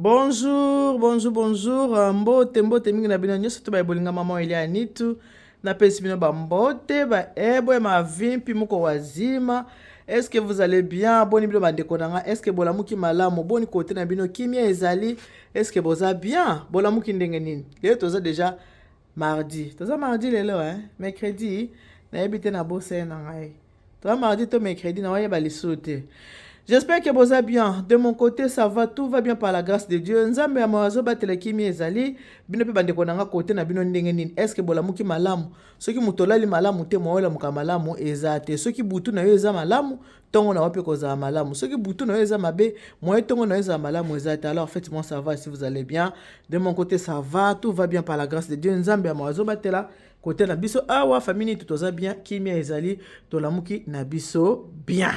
Bonjour, bonjour, bonjour. Mbote, mbote mingi na bino nyonso to baye bolinga mama Elia Nitu. Napesi bino ba mbote, ba ebo ya mavimpi moko wazima. Est-ce que vous allez bien? Boni bino bandeko na nga? Est-ce que bolamuki malamu? Boni kote na bino kimia ezali? Est-ce que boza bien? Bolamuki ndenge nini? Lelo toza déjà mardi. Toza mardi lelo hein? Mercredi nayebi te na bosene na ngai. Toza mardi to mercredi na wayeba lisusu te. J'espère que boza bien. De mon côté, ça va, tout va bien par la grâce de Dieu. Nzambe ya mawa azobatela kimia ezali. Bino mpe bandeko na nga kote na bino ndenge nini? Est-ce que bolamuki malamu? Soki moto olali malamu te, moyo olamuka malamu eza te. Soki butu na yo eza malamu, ntongo na yo mpe kozala malamu. Soki butu na yo eza mabe, moyo ntongo na yo ezala malamu eza te. Alors faites-moi savoir si vous allez bien. De mon côté, ça va, tout va bien par la grâce de Dieu. Nzambe ya mawa azobatela kote na biso awa famille nini toza bien, kimia ezali, tolamuki na biso bien.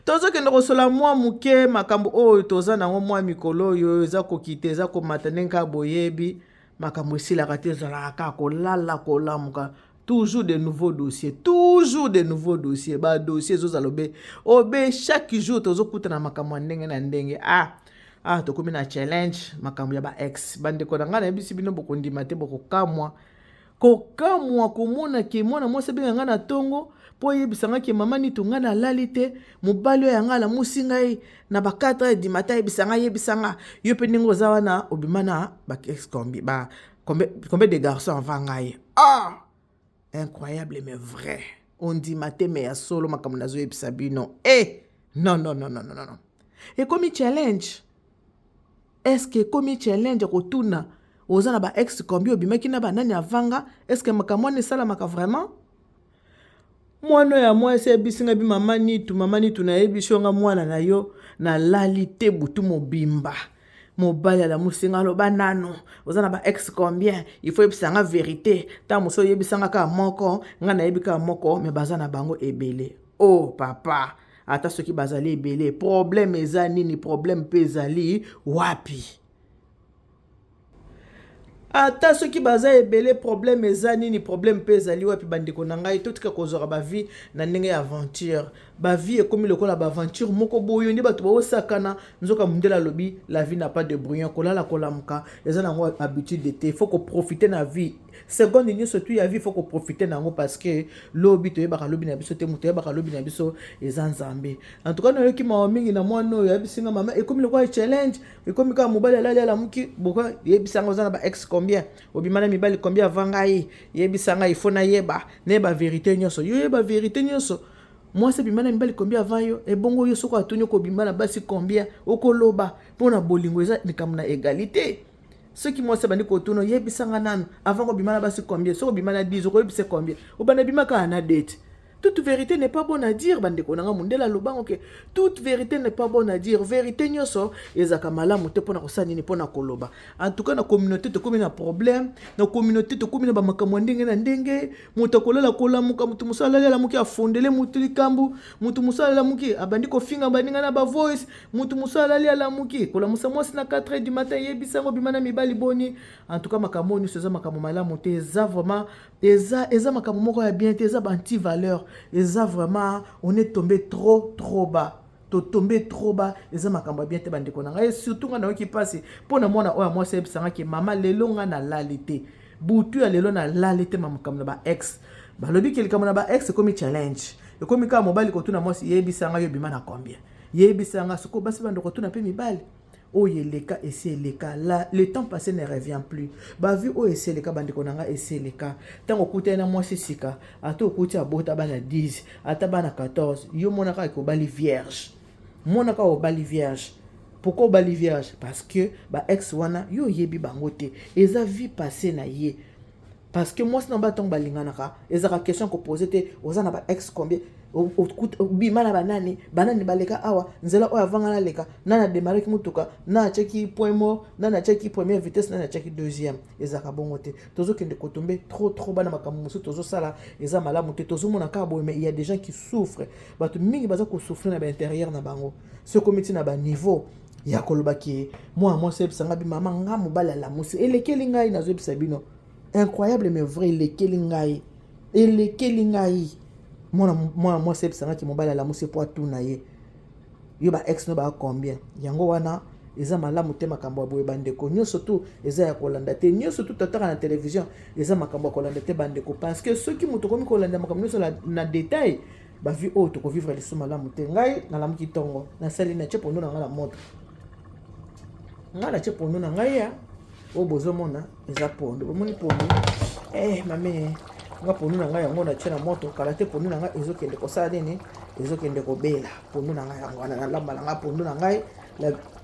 Tozokende kosola mwa moke makambo oyo toza nango mwa mikolo oyo eza kokita, eza komata ndenge kaka boyebi. Makambo esilaka te, ezalaka kaka kolala kolamuka, toujours de nouveaux dossiers, toujours de nouveaux dossiers. Badossier ezozala obe obe chaque jour, tozokutana makambo ya ndenge na ndenge. Ah, tokomi na challenge, makambo ya ba ex. Bandeko na ngai, nayebisi bino, bokondima te, bokokamwa, kokamwa komona ke mwana mwasi abenga ngai na ntongo mpo oyebisa ngai ke: "Mama Nitu, ngai nalali te, mobali oyo yanga alamusi ngai na ba 4 heures du matin, ayebisa ngai, yebisa nga yo mpe ndenge oza wana, obima na ba ex combien, ba combien de garçons avant ngai?" Ah, incroyable mais vrai. Ondima te, mais ya solo makambo nazoyebisa bino. E non, non, non, non, non, non, ekomi challenge. Est-ce ekomi challenge ya kotuna oza na ba ex combien, obimaki na banani avanga? Est-ce makambo wana esalamaka vraiment? Mwana oyo ya mwasi ayebisi ngai bi: "Mama Nitu, mama Nitu, nayebisi yo, nga mwana na yo, nalali te butu mobimba. Mobali alamusi nga, aloba nano oza na ba ex combien? Il faut yebisa nga vérité. Ntango mosusu oyebisanga kaka moko, nga nayebi kaka moko, mais baza na bango ebele." Oh papa, ata soki bazali ebele, problème eza nini? Problème mpe ezali wapi? Ata soki baza ebele, problème eza nini? Problème mpe ezali wapi? Bandeko na ngai, totika kozwaka bavie na ndenge ya aventure. Bavie ekomi lokola baaventure moko boye nde bato baosakana. Nzoka mondele alobi: "La vie n'a pas de brouillon." Kolala kolamuka eza nango habitude te. Faut koprofite na vie, seconde nyonso tu ya vie faut koprofite na yango, parce que lobi toyebaka lobi na biso te. Moto oyebaka lobi na biso eza Nzambe. En tout cas, nayoki mawa mingi na mwana oyo ayebisinga: "Mama, ekomi lokola challenge, ekomi kaka mobali alali alamuki, boko yebisanga oza na ba ex combien, obima na mibali combien avant ngai, yebisanga, il faut nayeba, nayeba vérité nyonso." Yo yeba vérité nyonso, mwasi abima na mibali combien avant yo? Ebongo yo soki atuni okobima na basi combien, okoloba? Mpo na bolingo eza likambo na égalité. Soki mwasi abandi kotuna: "Oyebisanga nanu, avant kobima na basi combien?" Soki obima na 10, okoyebisa combien? Obanda bima kaka na date. Toute vérité n'est pas bonne à dire. Bandeko na nga, mondele alobango ke toute vérité n'est pas bonne à dire. Vérité nyonso ezalaka malamu te mpona kosala nini, mpona koloba. En tout cas, na communauté tokómi na problème, na communauté tokómi na bamakambo ya ndenge na ndenge. Moto akolala kolamuka, moto mosusu alali alamuki, afondele motu likambo, moto mosusu alamuki, abandi kofinga baninga na bavoice, moto mosusu alali alamuki, kolamusa mwasi na 4 heures du matin: "Yebisango, bima na mibali boni?" En tout cas, makambo oyo nyonso eza makambo malamu te. Eza vraiment, eza makambo moko ya bien te, eza ba anti valeur. Eza vraiment, on est tombé trop trop bas, totombe trop bas. Eza makambo ya bien te, bandeko na ngai. Surtout ngai nayoki mpasi mpo na mwana oyo ya mwasi ayebisangaki: "Mama, lelo ngai nalali te, butu ya lelo nalali te, makambo na ba ex." Balobi ke likambo na ba ex ekomi challenge, ekomi kaka mobali kotuna mwasi: "Yebisanga, yo obima na combien? Yebisanga." Sikoyo basi bando kotuna mpe mibali. Oyo eleka esi eleka, le temps passé ne revient plus. Bavie oyo esi eleka, bandeko na ngai, esi eleka. Ntango okutani na mwasi sika, ata okuti abota bana 10, ata bana 14, yo monaka kaka obali vierge, monaka obali vierge. Pourquoi obali vierge? Parce que baex wana, yo oyebi bango te, eza vie passé na ye. Parce que mwasi na mobali, ntango balinganaka, ezalaka question kopose te: "Oza na baex combien? Bima na banani? Banani baleka awa nzela oyo avanga naleka? Nani ademaraki motuka? Nani atiaki point mort? Nani atiaki première vitesse? Nani atiaki deuxième?" Ezalaka bongo te. Tozokende kotombe trop trop bana. Makambo mosusu tozosala eza malamu te. Tozomona kaka boye, mais il y a des gens qui souffrent. Bato mingi baza kosouffrir na baintérieur na bango. Soki omi ntina baniveau ya kolobaki, mwana mwasi oyebisanga bi: "Mama, nga mobali alamusi, elekeli ngai." Nazoyebisa bino, incroyable mais vrai, elekeli ngai, elekeli ngai. Mwana mwasi ayebisangaki mobali alamusi mpo atuna ye: "Yo, ba ex no baa combien?" Yango wana. Eza malamu te makambo ya boye, bandeko. Nyonso tu eza ya kolanda te. Nyonso tu totaka na télévision eza makambo ya kolanda te, bandeko, parce que soki moto okomi kolanda makambo nyonso na détail, bavie oyo tokovivre lisusu malamu te. Ngai nalamuki ntongo, nasali, natie pondu na ngai na moto. Ngai natie pondu na ngai ya oyo bozomona, eza pondu. Bomoni pondu, mame nga pondu na ngai yango natie na moto. Kala te pondu na ngai ezokende kosala nini? Ezokende kobela. Pondu na ngai yango wana, nalamba na ngai pondu na ngai,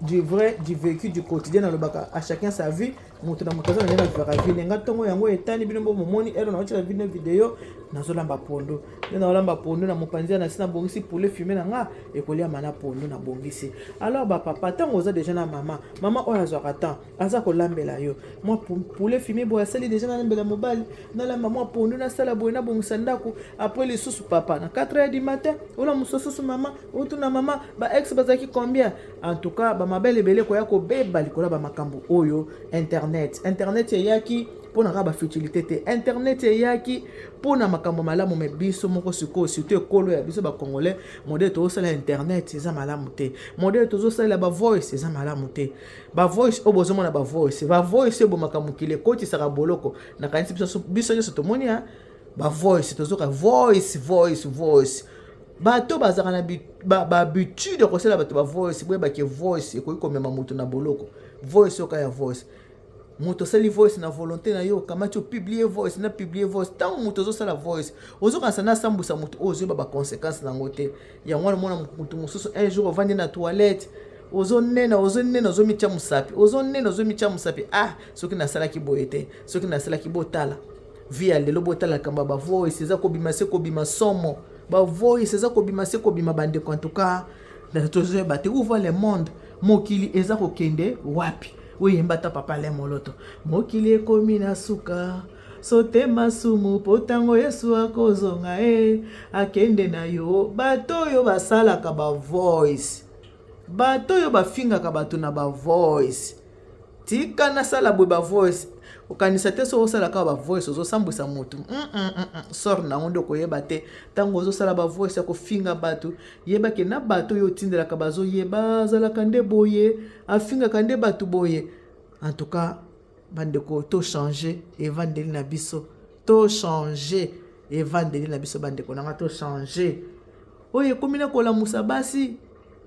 du vrai, du vécu, du quotidien. Nalobaka, à chacun sa vie. Moto na moto aza na ndenge avivaka vie. Nga ntongo yango etani bino mbo momoni elo naotiela bino video, nazolamba pondu. Nde naolamba pondu na mopanzi ya nasi, nabongisi poulet fumé na nga, ekoliama na pondu nabongisi. Alors bapapa, ntango oza déjà na mama, mama oyo azwaka temps, aza kolambela yo mwa poulet fumé boye, asali déjà, nalambela mobali, nalamba mwa pondu, nasala boye, nabongisa ndako. Après lisusu papa na 4 heures du matin olamusa susu mama, otuna mama baex bazalaki combien. En tout cas, bamabele ebele koya kobeba likolo ya bamakambo oyo. Internet eyaki mpona kaka bafutilité te. Internet eyaki mpona makambo malamu, mais biso moko sikoyo, surtout ekolo ya biso bacongolais, modèle tozosala internet eza malamu te. Modèle tozosalela bavoice eza malamu te. Bavoice oyo bozomona, bavoice ebomaka mokili, ekotisaka boloko. Nakanisi biso nyonso tomoni ya bavoice, tozoka voice, voice, voice. Bato bazalaka na bahabitude ya kosala bato bavoice, boyebaki voice ekoki komema moto na boloko. Voice oyo ya voice, moto osali voice na volonté na yo, okamati, opublier voice na publier voice. Ntango moto ozosala voice, ozokanisa nasambwisa moto oyo, ozoyeba baconséquence nango te. Yango wana omona moto mosusu, un jour ovandi na toilette, ozonena, ozonena, ozomitya mosapi, ozonena, ozomitya mosapi: "Ah, soki nasalaki boye te, soki nasalaki." Botala vie ya lelo, botala likambo ya bavoice eza kobima se kobima, somo. Bavoice eza kobima se kobima, bandeko. En tout cas, tozoyeba te où va le monde, mokili eza kokende wapi. Oyemba ta papa le moloto, mokili ekomi na suka, sote masumu mpo ntango Yesu akozonga e akende na yo. Bato oyo basalaka bavoice, bato oyo bafingaka bato na bavoice, tika nasala boye bavoice. Okanisa te soki osala kaka bavoice ozosambwisa motu. Sort nango nde okoyeba te. Ntango ozosala bavoice ya kofinga bato, yebake na bato oyo otindelaka bazoyeba, azalaka nde boye, afingaka nde bato boye. En tout cas, bandeko, tochange evandeli na biso, tochange evandeli na biso, bandeko nanga, tochange. Oyo ekomi na kolamusa basi,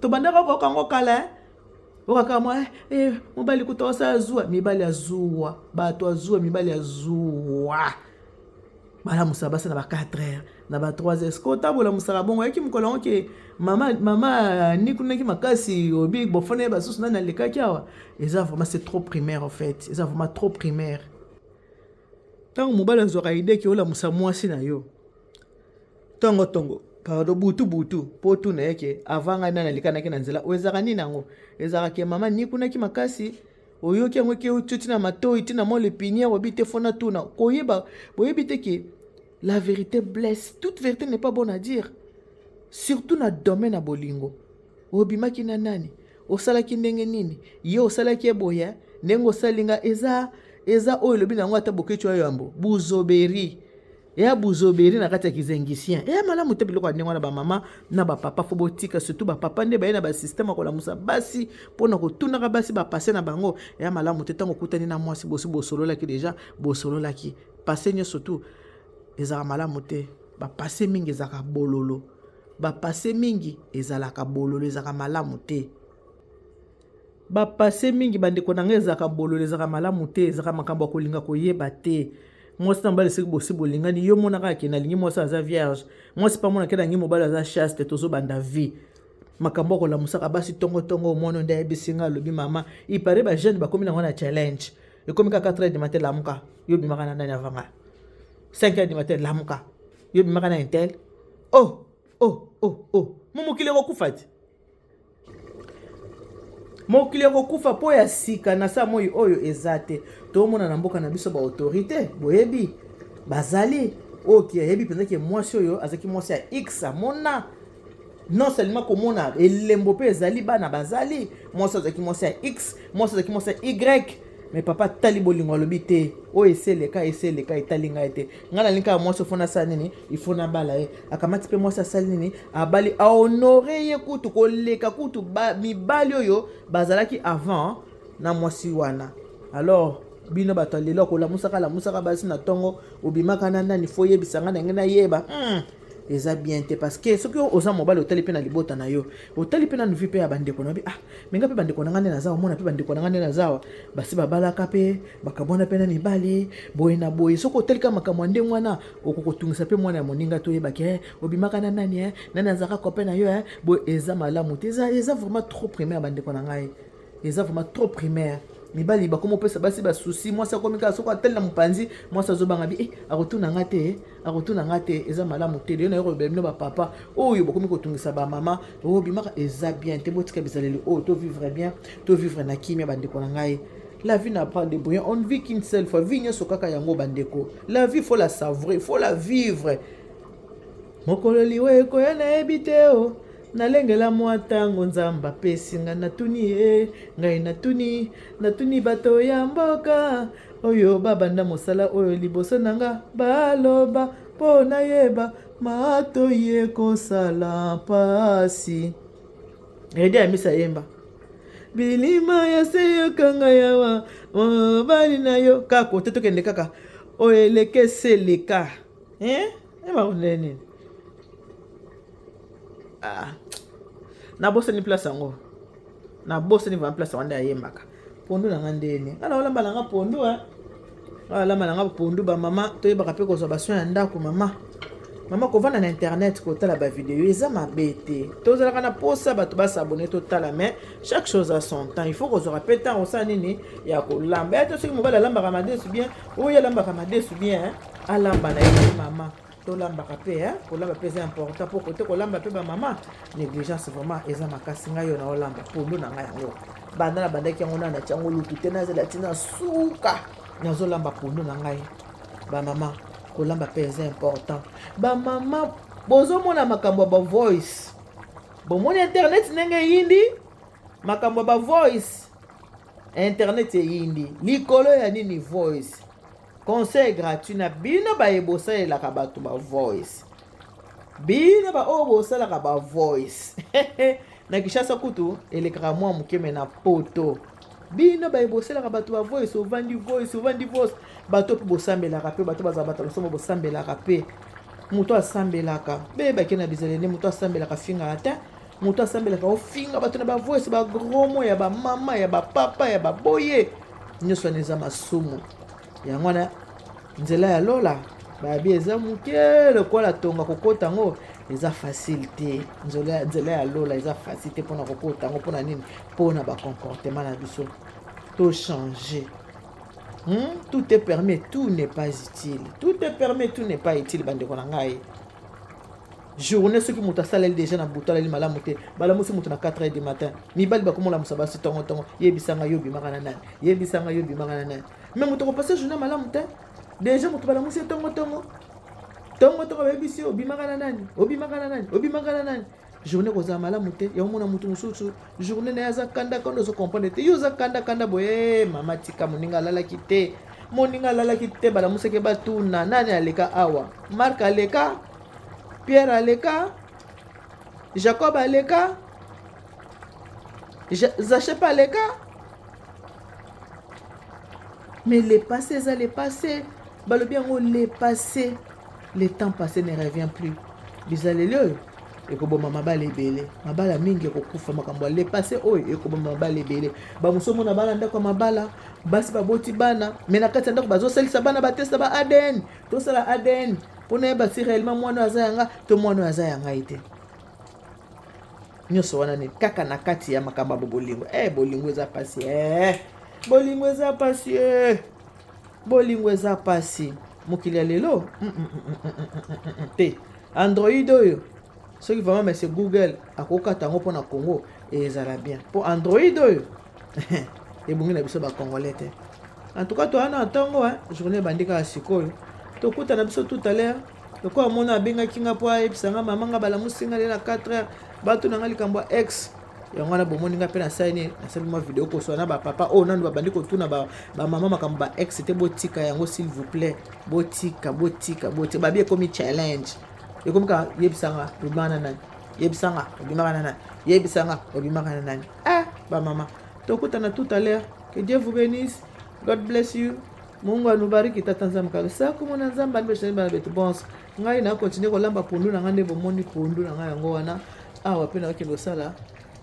tobandaka koyoka kala, eh? Okaka mwa mobali kuta osala zuwa, mibali azuwa, bato azuwa, mibali azuwa, balamusa basi na ba 4 heures, na ba 3 heures. Siko otambolamusaka bongo, oyaki mokolo yango ke mama, mama nikunaki makasi, obi bofona ye basusu nani alekaki awa. Eza vraiment, c'est trop primaire en fait, eza vraiment trop primaire. Ntango mobali azwaka idée ke olamusa mwasi na yo ntongo ntongo, pardon, butu butu, mpo tuna ye ke avant ngai nani alekanaki na nzela oyo, ezalaka nini yango? Ezalaka ke mama nikunaki makasi, oyoki yango ke otioti na matoi, ntina mwa lepinière, oyebi te fona tuna koyeba. Boyebi te ke la vérité blesse, toute vérité n'est pas bonne à dire, surtout na domaine ya bolingo. Obimaki na nani? Osalaki ndenge nini? Ye osalaki ye boye, ndenge osali nga eza oyo elobi nango ata bokeci oyo yambo buzoberi eya buzoberi na kati ya kizengisien, eya malamu te. Biloko ya ndenge wana, bamama na bapapa, faut botika. Surtout bapapa nde baye na basystème ya kolamusa basi mpona kotunaka basi bapassé na bango, eya malamu te. Ntango okutani na mwasi, bosi bosololaki déjà, bosololaki passé nyonso tu, ezalaka malamu te. Bapassé mingi ezalaka bololo, bapassé mingi ezalaka bololo, ezalaka malamu te. Bapassé mingi, bandeko na ngai, ezalaka bololo, ezalaka malamu te, ezalaka makambo ya kolinga koyeba te. Mwasi na mobali, soki bosi bolingani, yo mona kaka ke nalingi mwasi aza vierge, mwasi mpa mona ke nalingi mobali aza chaste, tozobanda vie. Makambo ya kolamusaka basi ntongotongo, omona nde ayebisi nga, alobi mama ipare bajeune bakomi nango na challenge, ekomi kaka 4 heures du matin, lamuka, yo bimaka na nani avanga? 5 heures du matin, lamuka, yo bimaka na un tel. Oh oh oh oh, mo mokili ekokufa ti, mokili ekokufa mpo ya sika na sa moi oyo eza te. Tomona na mboka na biso baautorité, boyebi bazali oyo ki ayebi mpenza ke mwasi oyo azalaki mwasi ya x, amona non seulement komona elembo mpe ezali bana bazali, mwasi azalaki mwasi ya x, mwasi azalaki mwasi ya y. Mais papa atali bolingo, alobi te, oyo esi eleka, esi eleka, etali ngai te. Ngai nalingi kaka mwasi, faut nasala nini? Il faut nabala ye. Akamati mpe mwasi, asali nini? Abali, ahonorer ye kutu koleka kutu mibali oyo bazalaki avant na mwasi wana. Alors bino bato ya lelo, akolamusaka lamusaka basi na ntongo, obimaka na nani? Faut oyebisa ngai na ngai nayeba. Eza bien te, parce que soki oza mobali, otali mpe na libota na yo, otali mpe nanu vie mpe ya bandeko na yo. Ah, mais nga mpe bandeko na ngai nde naza, omona mpe bandeko na ngai nde naza awa, basi babalaka mpe bakabwana mpe na mibali boye na boye. Soki otali kaka makambo ya ndenge wana, okokotungisa mpe mwana ya moninga. Toyebaki eh, obimaka na nani eh, nani azalaka copain na yo eh, boye eza malamu te. Eza vraiment trop primaire, bandeko na ngai, eza vraiment trop primaire. Mibali bakoma opesa basi basusi. Mwasi akomi kaka, soki atali na mopanzi, mwasi azobanga bi eh, akotuna nga te, akotuna nga te. Eza malamu te. Lelo nayoka bino bapapa oyo bokomi kotungisa bamama oyo bimaka, eza bien te. Botika bizaleli oyo, tovivre bien, tovivre na kimia, bandeko na ngai. La vie n'a pas de brouillon, on ne vit qu'une seule fois. Vie nyonso kaka yango, bandeko. La vie, faut la savourer, faut la vivre. Mokolo liwa ekoya, nayebi te o nalengela mwa ntango Nzambe apesi nga. Natuni ye ngai, natuni, natuni bato ya mboka oyo babanda mosala oyo liboso na nga, baloba mpo nayeba matoi ekosala mpasi. Ede ya misa yemba bilima ya se yokanga yawa mobali na yo kaka te. Tokende kaka oyo eleka, ese eleka. Ebakondele nini? Ah. Nabosani place yango, nabosani vraiment place yango nde ayembaka. Pondu na nga ndeni, nga naolamba na nga pondu, alamba na nga pondu. Bamama, toyebaka mpe kozwa basoin ya ndako. Mama, mama, kovanda na internet kotala bavideo eza mabe te. Tozalaka na posa bato bas'abonner, totala, mais chaque chose a son temps. Il faut kozwaka mpe ntango osala nini ya kolamba ya te. Soki mobali alambaka madesu bien, oyo alambaka madesu bien, alamba na ye. Mama, tolambaka mpe, kolamba mpe eza important. Mpo kote kolamba mpe, bamama, négligence vraiment eza makasi. Ngai oyo naolamba pondu na ngai yango, banda na bandaki yango nana natia yango lutu te, nazela ntina suka, nazolamba pondu na ngai. Bamama, kolamba mpe eza important. Bamama, bozomona makambo ya bavoice, bomoni internet ndenge eyindi, makambo ya bavoice, internet eyindi likolo ya nini? Voice. Conseil gratuit na bino baye bosalelaka bato bavoice, bino baoyo bosalaka bavoice na Kinshasa, kutu elekaka mwa moke, mais na Poto, bino baye bosalaka bato bavoice, ovandi voice, ovandi voice, bato mpe bosambelaka mpe bato bazala bato losomo, bosambelaka mpe moto asambelaka, beyebaki na bizaleli nde moto asambelaka afingaka te. Moto asambelaka ofinga bato na bavoice, bagros mots ya bamama, ya bapapa, ya baboye nyonso wana eza masumu. Yango wana nzela ya lola bayabi eza moke lokola tonga, kokota yango eza facile te. Nzela ya lola eza facile te mpona kokota yango. Mpona nini? Mpona bacomportement na biso, tochange. Tout est permis, tout n'est pas utile. Tout est permis, tout n'est pas utile, bandeko na ngai. Journée, soki moto asaleli déjà na butu, alali malamu te, balamusi moto na 4 heures du matin. Mibali bakomolamusa basi ntongo ntongo: yebisanga yo obimaka na nani, yebisanga yo obimaka na nani. Mais moto akopasser journée malamu te. Déjà moto balamusi ye ntongo ntongo, ntongo ntongo, bayebisi yo obimaka na nani, obimaka na nani, obimaka na nani. Journée kozala malamu te. Yango mona motu mosusu, journée na ye aza kanda kanda, ozo comprendre te, yo oza kanda kanda boye. Mama, tika, moninga alalaki te, moninga alalaki te. Balamusaki, batuna nani aleka awa? Mark aleka, Pierre aleka, Jacob aleka, Zache mpe aleka. Mais le passé eza le passé. Balobi yango, le passé, le temps passé ne revient plus. Bizaleli oyo ekoboma mabala ebele, mabala mingi ekokufa. Makambo ya le passé oyo ekoboma mabala ebele. Bamosusu omona bana ndako ya mabala, basi baboti bana, mais na kati ya ndako bazosalisa bana batester ba ADN. Tosala ADN mpona yeba si réellement mwana oyo aza yanga to mwana oyo aza ya ngai te. Nyonso wana nini? Kaka na kati ya makambo ya bolingo. Bolingo eza pasi, bolingo eza pasi, bolingo eza pasi. Mokili ya lelo te. Android oyo, soki vraiment monsieur Google akokata yango mpona Congo, ezala bien, mpo Android oyo ebongi na biso bacongolais te. En tout cas, toza na ntongo, journée ebandi kaka sikoyo. Tokutana biso tout à l'heure. Lokola mona abengaki nga mpo ayebisa nga, mama nga balamusi nga le na 4 heures, bato na nga likambo ya ex. Yango wana bomoni nga mpe nasali nini? Nasali mwa video koswa na bapapa oyo nanu babandi kotuna bamama makambo ba ex te. Botika yango, s'il vous plaît, botika, botika, botika. Babi ekomi challenge, ekomi kaka: yebisanga obimaka na nani, yebisanga obimaka na nani, yebisanga obimaka na nani. Ah, bamama, tokutana tout à l'heure. Que Dieu vous bénisse. God bless you. Mungu anubariki. Tata Nzambe kabisa komona Nzambe ani beshani bana betu bonso. Ngai na continue kolamba pondu na ngai nde bomoni pondu na ngai yango wana awa. Mpe nakokende kosala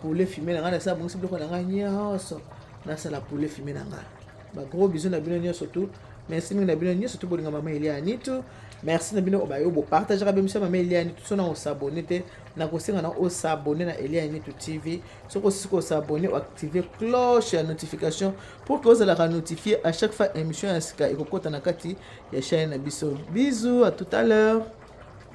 poulet fumé na ngai. Nasala, bongisi biloko na ngai nyonso, nasala poulet fumé na ngai. Bagros bisous na bino nyonso tu. Merci mingi na bino nyonso tu bolinga mama Elia Nitu. Merci na bino bayo bopartageaka b'émission mama Elia Nitu. So na os'abonner te, nakosenga na os'abonner na Elia Nitu TV. Soki osisi kos'abonner, oactive cloche ya notification pour que ozalaka notifié à chaque fois émission ya sika ekokota na kati ya chaîne na biso. Bisous, à tout à l'heure.